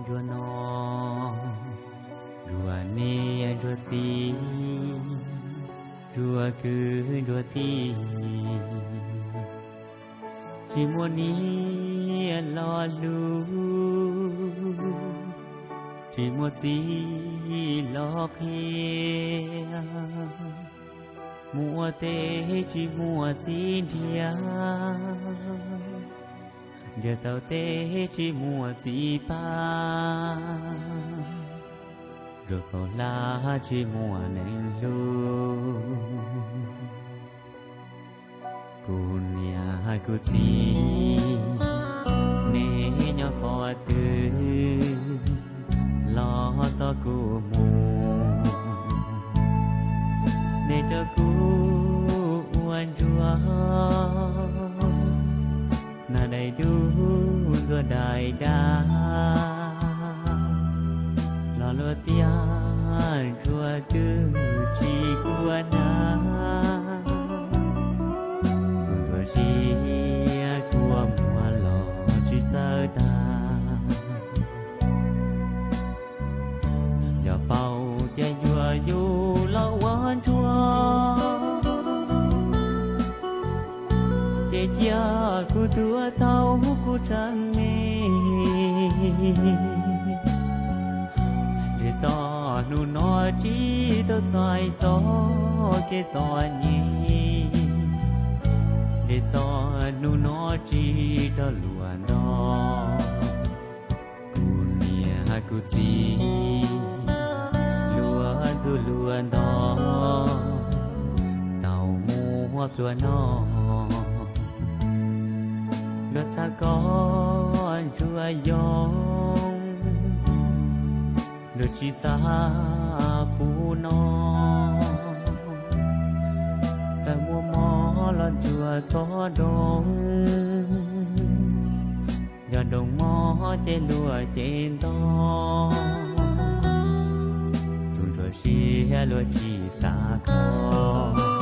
Ntsuag no, ntsuag niam ntsuag txiv, ntsuag kwv ntsuag tij, tsis muaj niam los hlub, tsis muaj txiv los qhia, muaj teb tsis muaj txiv nrhiav, nrhiav tau teb tsis muaj txiv pab, nrhiav tau hlab tsis muaj neeg hlub. Kuv niam kuv txiv, nej nyob qhov twg los tos kuv mus, nej rau kuv ua ntsuag, noj daim duab ntxuag daim dab, los luag tias ntsuag twb tsis kua hnab, tus ntsuag siab kua muag los tsis txawj tag. Yog paub tias yuav yus los ua ntsuag, ces cia kuv tuag tau kuv tseem me. Ntshe txog hnub no tsis tau txais txoj kev txom nyem, ntshe txog hnub no tsis raug luag ntog. Kuv niam kuv txiv, luag ntxub luag ntog, tau muab pluag no, luag xav kom ntsuag yoo, luag tsis xav pub no. Txawm muaj mob los ntsuag txhob doog, yog doog mob ces luag cev nto, tus ntsuag siab luag tsis xav kho.